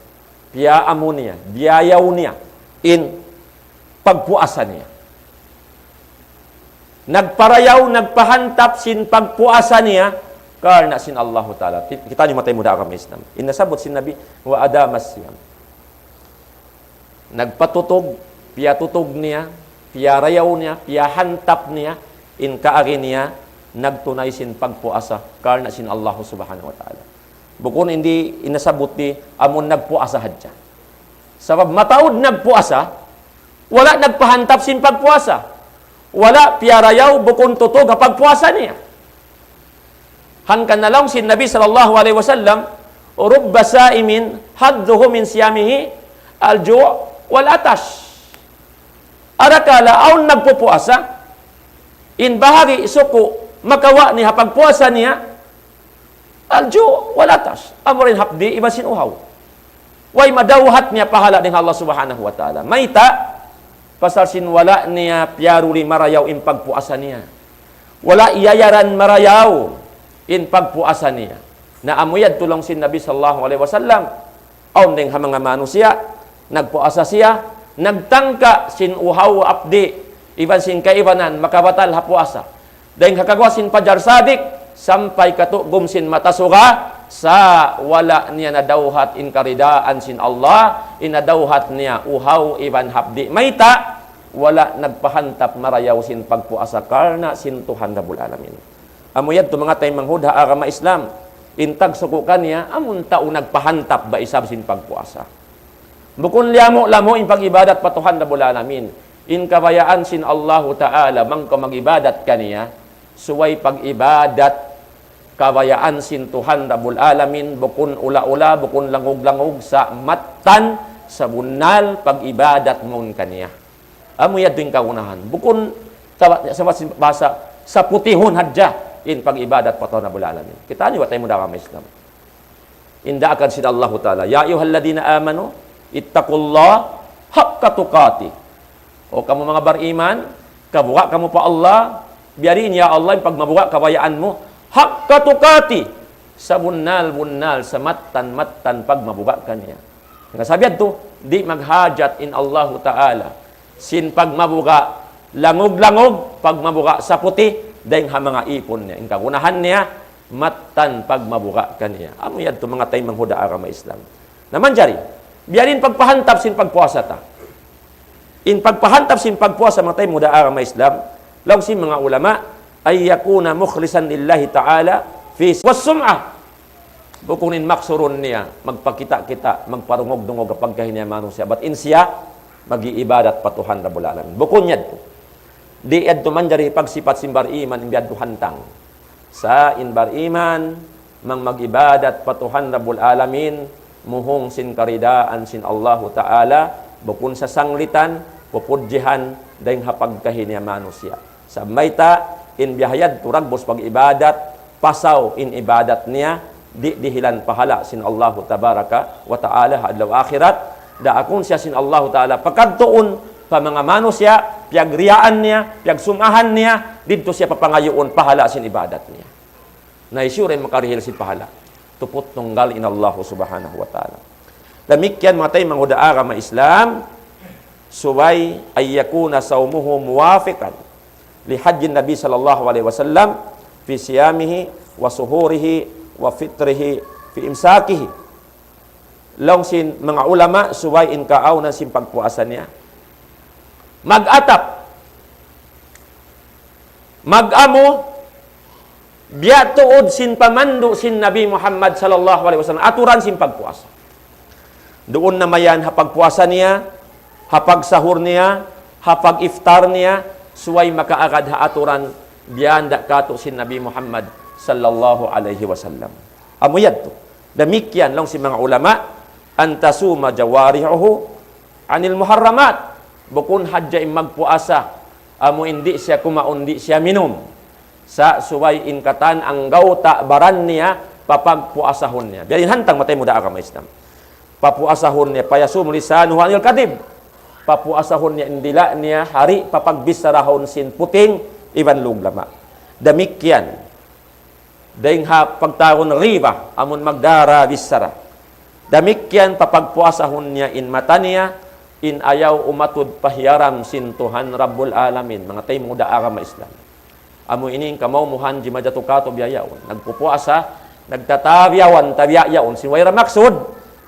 Piyaamu niya, diyayaw niya in pagpuasa niya. Nagparayaw, nagpahantap sin pagpuasa niya, karna' sin Allahu Ta'ala. Ti-, kita' niyu matay muda agama Islam. In nasabbut sin Nabi, وأدام الصيام. Nagpatutug, piyatutug niya, piyarayaw niya, piyahantap niya, in kaagi niya, nagtunay sin pagpuasa, karna' sin Allah Subhanahu wa Ta'ala. Bukun in di' in nasabbut di', amun nagpuasa hadja. Sabab mataud nagpuasa, wala' nagpahantap sin pagpuasa. Wala' piyarayaw, bukun tutug ha pagpuasa niya. Hangkan na laung sin Nabi sallallahu alayhi wasallam, رب صائم حظه من صيامه الجوع والعطش. Arakala' awn nagpupuasa, in bahagi' suku' makawa' niya ha pagpuasa niya, الجوع والعطش. Amu ra in hapdi' iban sin uhaw. Way madawhat niya pahala' dayn ha Allah Subhanahu wa Ta'ala. Mayta'? Pasal sin wala' niya piyaruli marayaw in pagpuasa niya. Wala' iyayaran marayaw in pagpuasa niya. Na amu yadtu laung sin Nabi sallallahu alayhi wasallam, awn dayng ha manga manusiya', nagpuasa siya, nagtangka sin uhaw hapdi', iban sin kaibanan, makabatal ha puasa. Dayng ha kaguwa' sin pajar sadik, sampay katugum sin mata suga, sa' wala' niya nadawhat in karidaan sin Allah, in nadawhat niya uhaw iban hapdi'. Mayta', wala' nagpahantap marayaw sin pagpuasa karna' sin Tuhan Rabbul Alamin. Amu yadtu manga taymanghud ha agama Islam, in tagsuku' kaniya, amun tau nagpahantap ba isab sin pagpuasa. Bukun liyamu'-lamu' in pag-ibadat pa Tuhan Rabbul Alamin. In kabayaan sin Allahu Ta'ala, bang kaw mag-ibadat kaniya, subay pag-ibadat kabayaan sin Tuhan Rabbul Alamin, bukun ula-ula, bukun langug-langug, sa' mattan, sabunnal, pag-ibadat mawn kaniya. Amu yadtu in kagunahan. Bukun, sa-, sa-, bahasa, saputihun hadja, in pag-ibadat pa Tuhan Rabbul Alamin. Kita' niyu, watay mu da agama Islam. In daakan sin Allahu Ta'ala, يا أيها الذين آمنوا اتقوا الله حق تقاته. O kamu manga bariman, kabuga' kamu pa Allah, biyariin ya Allah in pagmabuga' kabayaan mu, حق تقاته, sabunnal-bunnal, samattan-mattan pagmabuga' kaniya. Hangkan sabab yadtu, di' maghajat in Allahu Ta'ala sin pagmabuga' langug-langug, pagmabuga' saputih, dayng ha manga ipun niya. In kagunahan niya, mattan pagmabuga' kaniya. Amu yadtu manga taymanghud ha agama Islam. Na manjari, biya' diin pagpahantap sin pagpuasa ta. In pagpahantap sin pagpuasa manga taymanghud ha agama Islam, laung sin manga ulama, أن يكون مخلصا لله تعالى في والسمعة. Bukun in maksurun niya, magpakita'-kita', magparungug-dungug ha pagkahi niya manusiya'. Bat in siya, mag-iibadat pa Tuhan Rabbul Alamin. Bukun yadtu. Di' yadtu manjari pagsipat sin bariman, in biya' yadtu hantang. Sa' in bariman, bang mag-ibadat pa Tuhan Rabbul Alamin, muhung sin karidaan sin Allahu Ta'ala, bukun sasanglitan, pupudjihan, dayng ha pagkahi niya manusiya'. Sa' mayta', in biya' ha yadtu dagbus pag-ibadat, pasaw in ibadat niya, di' dihilan pahala' sin Allahu Tabaraka wa Ta'ala ha adlaw akhirat, daakun siya sin Allahu Ta'ala pakadtuun pa manga manusiya', piyagriyaan niya, piyagsum'ahan niya, didtu siya papangayuun pahala' sin ibadat niya. Na hisiyu da in makarihil sin pahala'? Tuput tunggal in Allahu Subhanahu wa Ta'ala. Damikkiyan manga taymanghud ha agama Islam, subay أن يكون صومه موافقا لهدي النبي صلى الله عليه وسلم في صيامه وسحوره وفطره في إمساكه. Laung sin manga ulama, subay in kaawnan sin pagpuasa niya mag-atap, mag-amu, biya' tuud sin pamandu' sin Nabi Muhammad sallallahu alayhi wasallam, aturan sin pagpuasa. Duun na mayan ha pagpuasa niya, ha pagsahur niya, ha pag-iftar niya, subay makaagad ha aturan biyanda' katu' sin Nabi Muhammad sallallahu alayhi wasallam. Amu yadtu. Damikkiyan laung sin manga ulama, أن تصوم جوارحه عن المحرمات. Bukun hadja in magpuasa, amu in di' siya kumaun, di' siya minum. Sa' subay in katan anggawta' baran niya, papagpuasahun niya. Biya' diin hantang matay mu da agama Islam. Papuasahun niya, فيصوم لسانه عن الكذب. Papuasahun niya in dila' niya, hari papagbissarahun sin puting, iban luglama. Damikkiyan. Dayng ha pagtawagun riba, amun magdara bissara. Damikkiyan papagpuasahun niya in mata niya, in ayaw umatud pa hiyaram sin Tuhan Rabbul Alamin. Manga taymanghud ha agama Islam. Amu ini in kamaumuhan jimajatu katu' biya' yaun. Nagpupuasa, nagtatabiyawan, tabiya' yaun. Sin way ra maksud,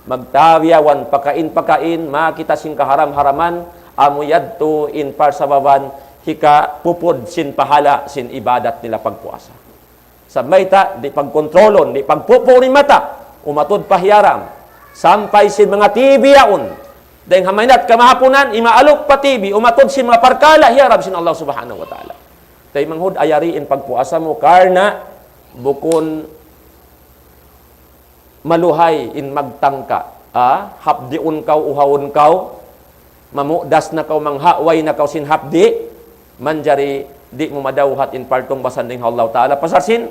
magtabiyawan, pakain-pakain, makita sin kaharam-haraman, amu yadtu in parsababan, hikapupud sin pahala, sin ibadat nila pagpuasa. Sa' mayta', di' pagkontrolun, di' pagpupuun in mata, umatud pa hiyaram, sampay sin manga T V yaun. Dayng ha mahinang kamahapunan, imaalup pa T V, umatud sin manga parkala' hiyaram sin Allah Subhanahu wa Ta'ala. Taymanghud, ayari in pagpuasa mu, karna' bukun maluhay in magtangka. Ah, hapdiun kaw, uhaun kaw, mamudas na kaw, manghaway na kaw sin hapdi', manjari di' mu madawhat in partung basan dayng ha Allah Ta'ala. Pasal sin,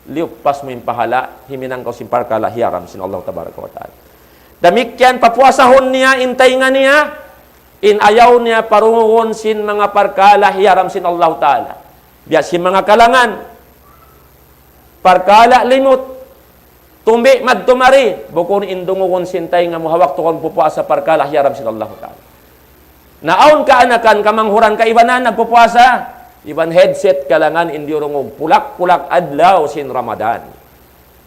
liyupas mu in pahala', himinang kaw sin parkala' hiyaram sin Allah Tabaraka wa Ta'ala. Damikkiyan papuasahun niya in taynga niya, in ayaw niya parungugun sin manga parkala' hiyaram sin Allah Ta'ala. Biya' sin manga kalangan, parkala' limut, tumbi madtu mari, bukun in dungugun sin taynga mu ha waktu kaw nagpupuasa parkala' hiyaram sin Allah Ta'ala. Na awn kaanakan, kamanghuran, kaibanan, nagpupuasa, iban headset kalangan in diyurungug, pulak-pulak adlaw sin Ramadan.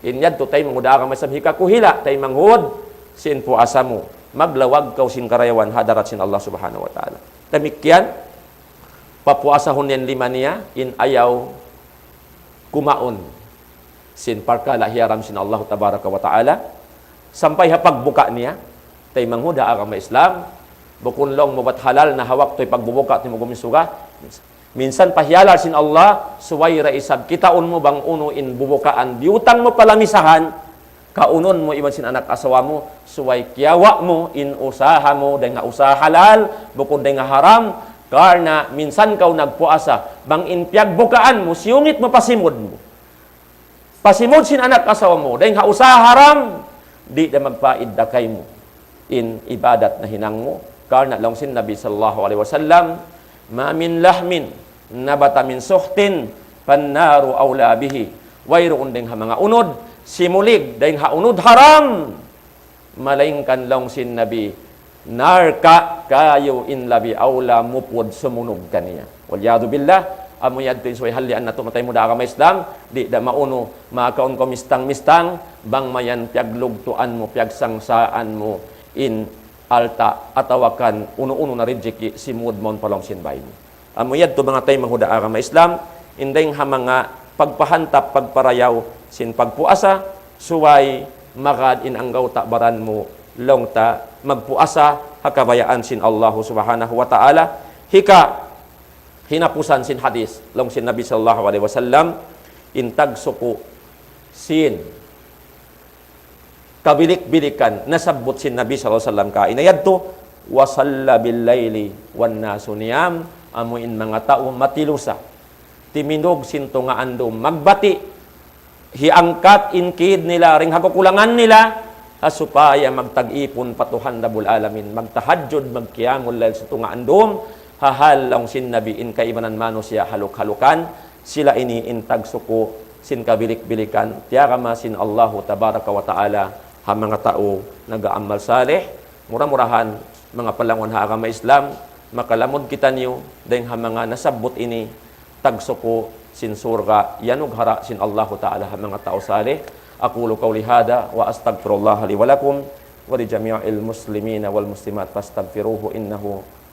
In yadtu taymanghud ha agama Islam, hikakuhila' taymanghud sin puasa mu. Maglawag kaw sin karayawan ha hadarat sin Allah Subhanahu wa Ta'ala. Damikkiyan, papuasahun niya in lima niya, in ayaw kumaun sin parkala' hiyaram sin Allah Tabaraka wa Ta'ala, sampay ha pagbuka niya, taymanghud ha agama Islam, bukun laung mu bat halal na ha waktu pagbubuka, timugum in suga. Minsan pa hiyalal sin Allah, subay da isab kitaun mu bang unu in bubukaan, biyutang mu pa lamisahan, kaunun mu iban sin anak asawa mu, subay kiyawa' mu in usaha mu, dayng ha usaha halal, bukun dayng ha haram, karna' minsan kaw nagpuasa, bang in piyagbukaan mu, siyungit mu pa simud mu. Pa simud sin anak asawa mu, dayng ha usaha haram, di' da magpaidda kaymu in ibadat nahinang mu. Karna' laung sin Nabi sallallahu alayhi wasallam, ما من لحم نبت من سحت فالنار أولى به. Wayruun dayng ha manga unud, simulig dayng ha unud haram. Malaingkan laung sin Nabi, narka' kayu in labi awla mupud sumunug kaniya. والعياذ بالله, amu yadtu in subay hallian natu' matay mu da agama Islam, di' da maunu, makaun kaw mistang-mistang, bang mayan piyaglugtuan mu, piyagsangsaan mu, in alta', atawa kan unu-unu na rijiki' simud mawn pa lawm sin bay mu. Amu yadtu manga taymanghud ha agama Islam, in dayng ha manga pagpahantap, pagparayaw sin pagpuasa, subay magad in anggawta' baran mu, laung ta magpuasa ha kabayaan sin Allahu Subhanahu wa Ta'ala. Hika hinapusan sin hadith, laung sin Nabi sallallahu alayhi wasallam, in tagsuku' sin kabilik-bilikan, nasabbut sin Nabi sallallahu alayhi wasallam kaina yadtu, وصلى بالليل والناس نيام, amu in manga tau matilusa. Timindug sin tunga' andum, magbati', hiangkat in kid nila, dayng ha kakulangan nila, ha supaya magtag-ipun pa Tuhan Rabbul Alamin, magtahajjud, magqiyamul layl sin tunga' andum, ha hal laung sin Nabi in kaibanan manusiya' haluk-halukan, sila ini in tagsuku' sin kabilik-bilikan, tiyagama sin Allahu Tabaraka wa Ta'ala, ha manga tau nag-aamal salih. Mura-murahan, manga palangun ha agama Islam, makalamud kitaniyu, dayng ha manga nasabbut ini, tagsuku' sin surga', iyanugara' sin Allahu Ta'ala ha manga tau salih. أقول قولي هذا وأستغفر الله لي ولكم ولجميع المسلمين والمسلمات فاستغفروه إنه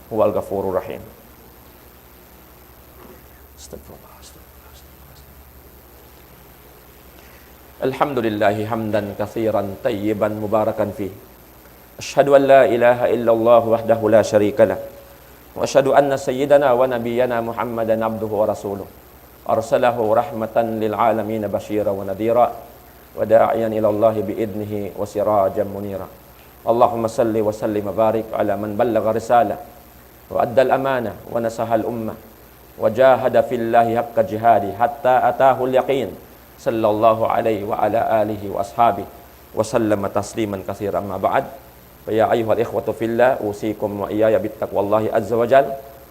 هو الغفور الرحيم. أستغفر الله، أستغفر الله، أستغفر الله. الحمد لله حمدا كثيرا طيبا مباركا فيه. أشهد أن لا إله إلا الله وحده لا شريك له. وأشهد أن سيدنا ونبينا محمدا عبده ورسوله. أرسله رحمة للعالمين بشيرا ونذيرا وداعيا إلى الله بإذنه وسراجا منيرا. اللهم صل وسلم وبارك على من بلغ الرسالة وأدى الأمانة ونصح الأمة وجاهد في الله حق جهاده حتى أتاه اليقين، صلى الله عليه وعلى آله وأصحابه وسلم تسليما كثيرا. أما بعد، فيا أيها الإخوة في الله، أوصيكم وإياي بتقوى الله عز وجل،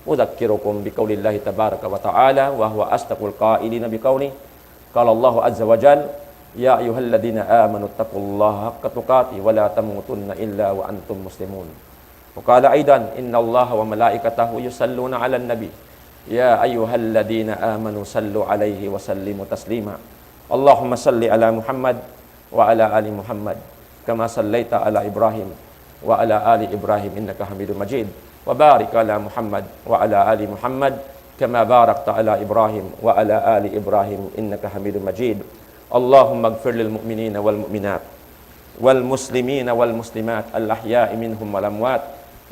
أذكركم بقول الله تبارك وتعالى، وهو أصدق القائلين بقوله، قال الله عز وجل: يا أيها الذين آمنوا اتقوا الله حق تقاته ولا تموتن إلا وأنتم مسلمون. وقال أيضا: إن الله وملائكته يصلون على النبي، يا أيها الذين آمنوا صلوا عليه وسلموا تسليما. اللهم صل على محمد وعلى آل محمد كما صليت على إبراهيم وعلى آل إبراهيم إنك حميد مجيد، وبارك على محمد وعلى آل محمد كما باركت على إبراهيم وعلى آل إبراهيم إنك حميد مجيد. اللهم اغفر للمؤمنين والمؤمنات والمسلمين والمسلمات الأحياء منهم والأموات،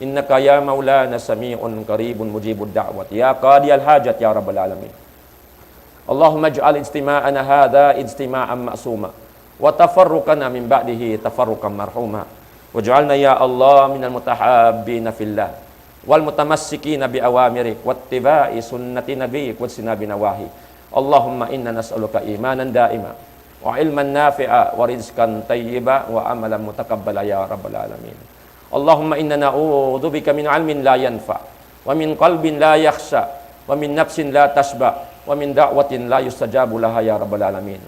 إنك يا مولانا سميع قريب مجيب الدعوات، يا قاضي الحاجات يا رب العالمين. اللهم اجعل اجتماعنا هذا اجتماعا معصوما، وتفرقنا من بعده تفرقا مرحوما، واجعلنا يا الله من المتحابين في الله، والمتمسكين بأوامرك واتباع سنة نبيك واجتناب نواهيك. اللهم إنا نسألك إيمانا دائما، وعلما نافعا، ورزقا طيبا، وعملا متقبلا يا رب العالمين. اللهم إنا نعوذ بك من علم لا ينفع، ومن قلب لا يخشع، ومن نفس لا تشبع، ومن دعوة لا يستجاب لها يا رب العالمين.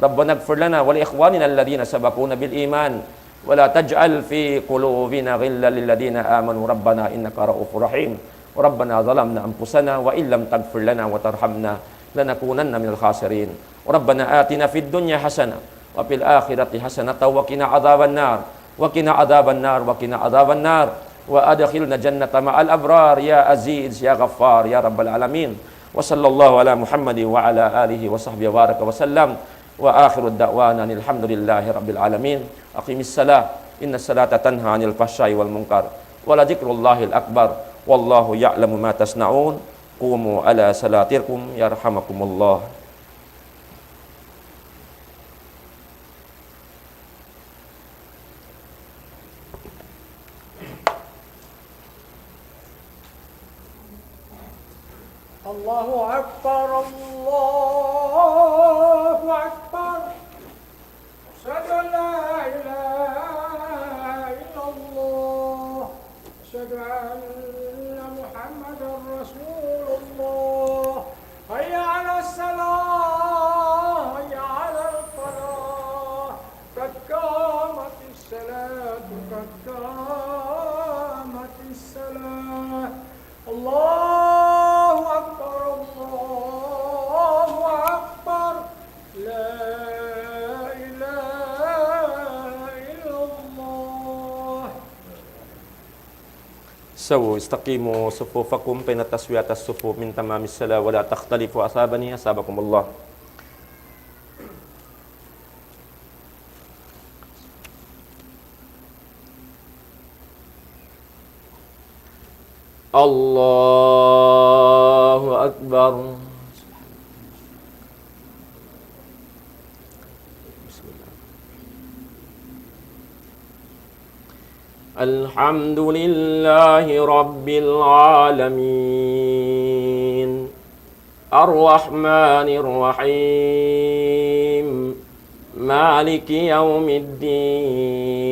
ربنا اغفر لنا ولإخواننا الذين سبقونا بالإيمان، ولا تجعل في قلوبنا غلا للذين آمنوا ربنا إنك رءوف رحيم. ربنا ظلمنا أنفسنا وإن لم تغفر لنا وترحمنا لنكونن من الخاسرين. ربنا آتنا في الدنيا حسنة وفي الآخرة حسنة وقنا عذاب النار. وقنا عذاب النار، وقنا عذاب النار، وأدخلنا الجنة مع الأبرار، يا عزيز، يا غفار، يا رب العالمين. وصلى الله على محمد وعلى آله وصحبه وبارك وسلم. وآخر دعوانا أن الحمد لله رب العالمين. أقم الصلاة، إن الصلاة تنهى عن الفحشاء والمنكر، ولذكر الله الأكبر، والله يعلم ما تصنعون. قوموا إلى صلاتكم يرحمكم الله. الله أكبر، الله أكبر. أشهد أن لا إله إلا الله. أشهد أن محمدا رسول الله. حي على الصلاة، حي على الفلاح. قد قامت الصلاة، قد قامت الصلاة. الله أكبر، الله أكبر. لا إله إلا الله. سووا استقيموا صفوفكم فإن تسوية الصفوف من تمام الصلاة ولا تختلفوا أصابني أصابكم الله. الله أكبر. الحمد لله رب العالمين. الرحمن الرحيم. مالك يوم الدين.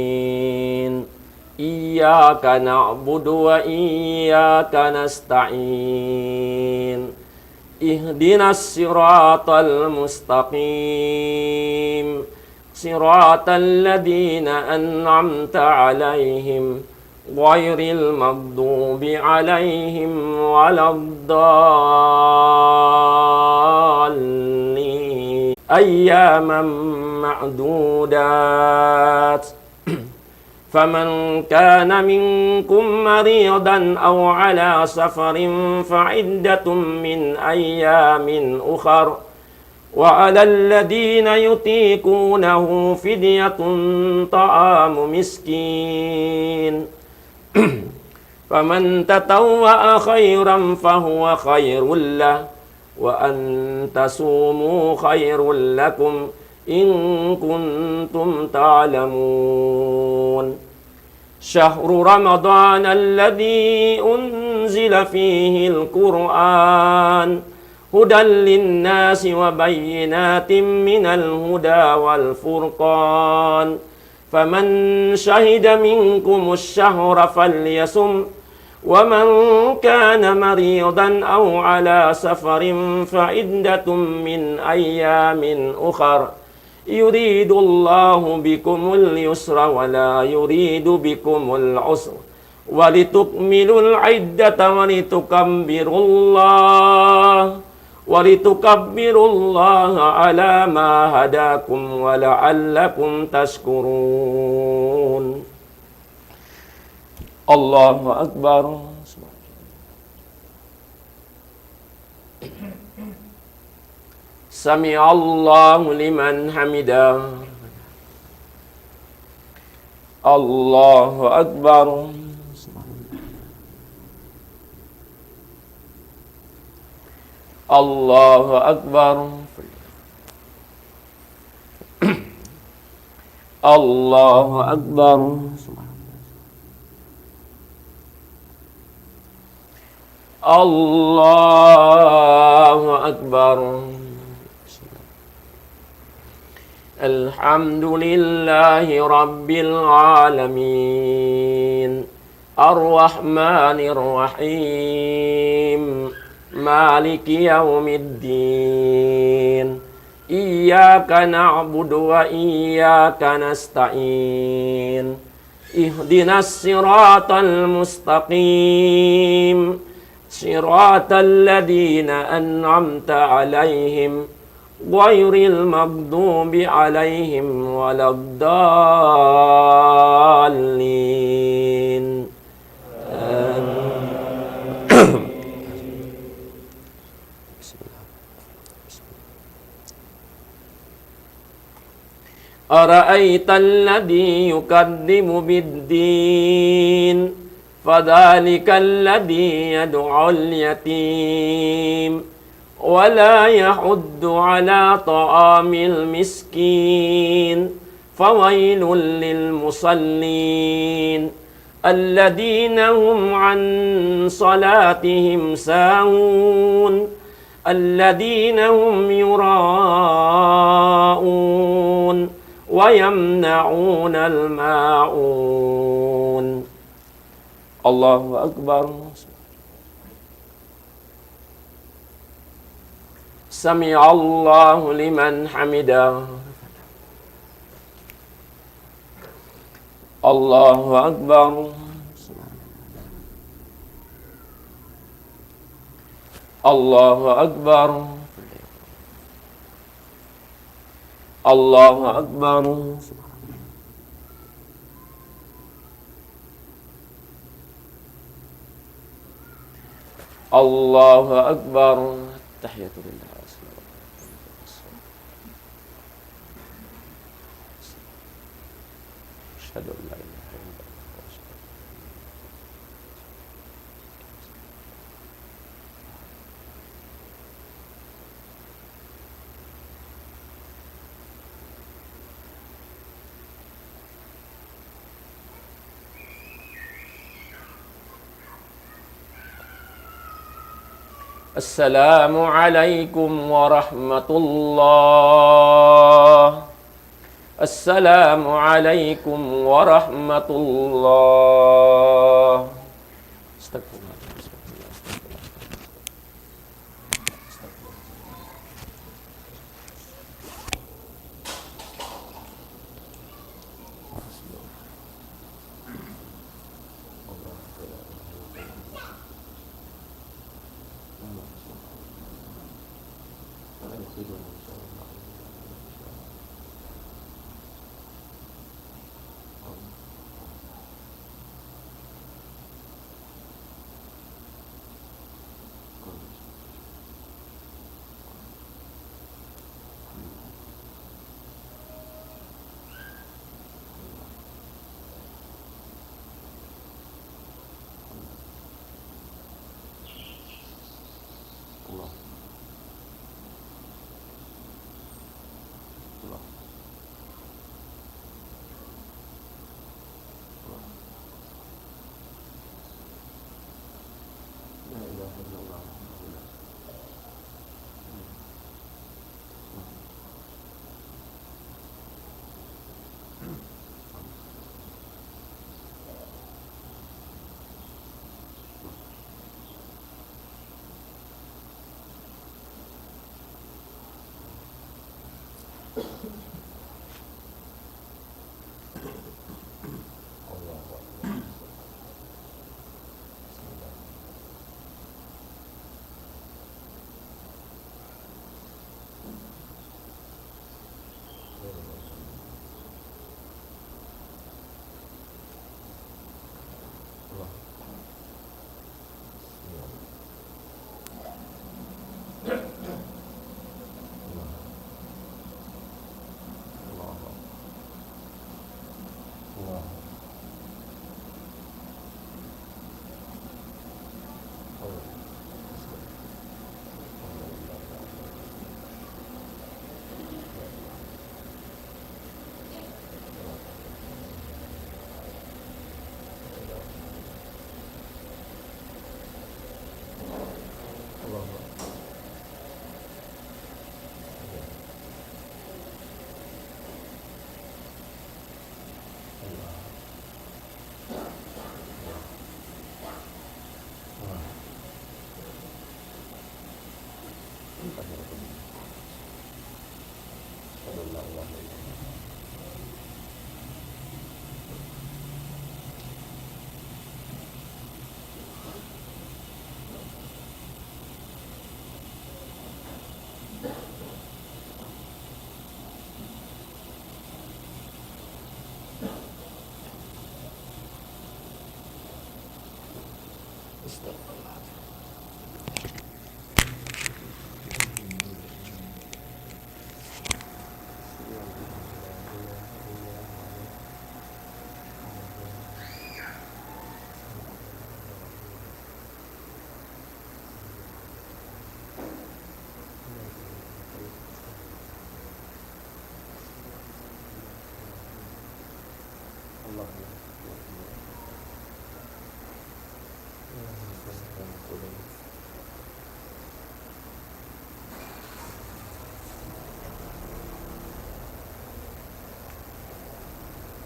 إياك نعبد وإياك نستعين. اهدنا الصراط المستقيم. صراط الذين أنعمت عليهم غير المغضوب عليهم ولا الضالين. أياما معدودات. فمن كان منكم مريضا أو على سفر فعدة من أيام أخر. وعلى الذين يطيقونه فدية طعام مسكين. فمن تطوع خيرا فهو خير له، وأن تصوموا خير لكم إن كنتم تعلمون. شهر رمضان الذي أن أنزل فيه القرآن هدى للناس وبينات من الهدى والفرقان، فمن شهد منكم الشهر فليصمه، ومن كان مريضا أو على سفر فعدة من أيام أخر، يريد الله بكم اليسر ولا يريد بكم العسر، ولتكملوا العدة ولتكبروا الله، ولتكبروا الله على ما هداكم ولعلكم تشكرون. الله أكبر. سمع الله لمن حمده. الله أكبر. الله أكبر. الله أكبر. الله أكبر. الحمد لله رب العالمين. الرحمن الرحيم. مالك يوم الدين. إياك نعبد وإياك نستعين. اهدنا الصراط المستقيم. صراط الذين أنعمت عليهم غير المغضوب عليهم ولا الضالين. آمين. أرأيت الذي يكذب بالدين فذلك الذي يدع اليتيم ولا يحض على طعام المسكين فويل للمصلين الذين هم عن صلاتهم ساهون الذين هم يراءون ويمنعون الماعون. الله أكبر. سمع الله لمن حمده. الله أكبر. الله أكبر. الله أكبر. الله أكبر. التحيات لله. أشهد أن لا إله إلا الله. السلام عليكم ورحمة الله. السلام عليكم ورحمة الله. أستغفر الله.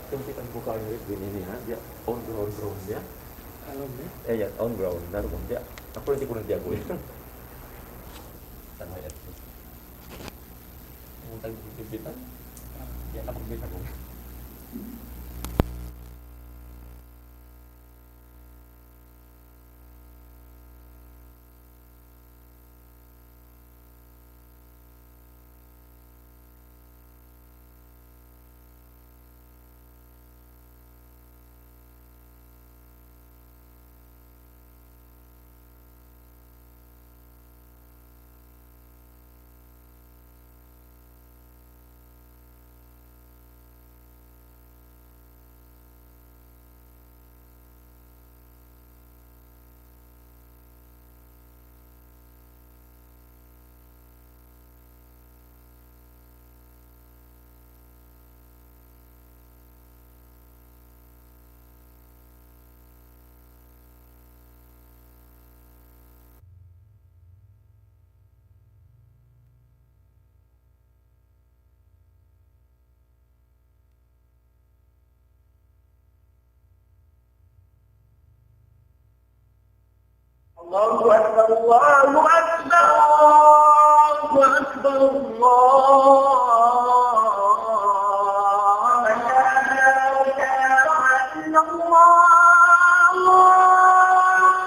Yung kitang buka yung rin, ini, ha? Dia, on ground, ground dia. Alam niya? Eh, yan, on ground, naroon dia. Aku nanti ko nanti aku yan. Tama yan. Ang tagbibitan? Yan, kapagbitan ko. الله أكبر، الله أكبر، الله أكبر، الله أكبر.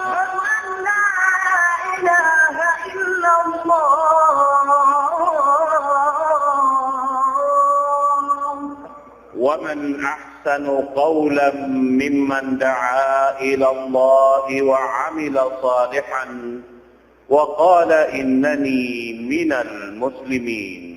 أشهد أن لا إله إلا الله. ومن أحسن قولا ممن دعا إلى الله وعمل صالحا وقال إنني من المسلمين.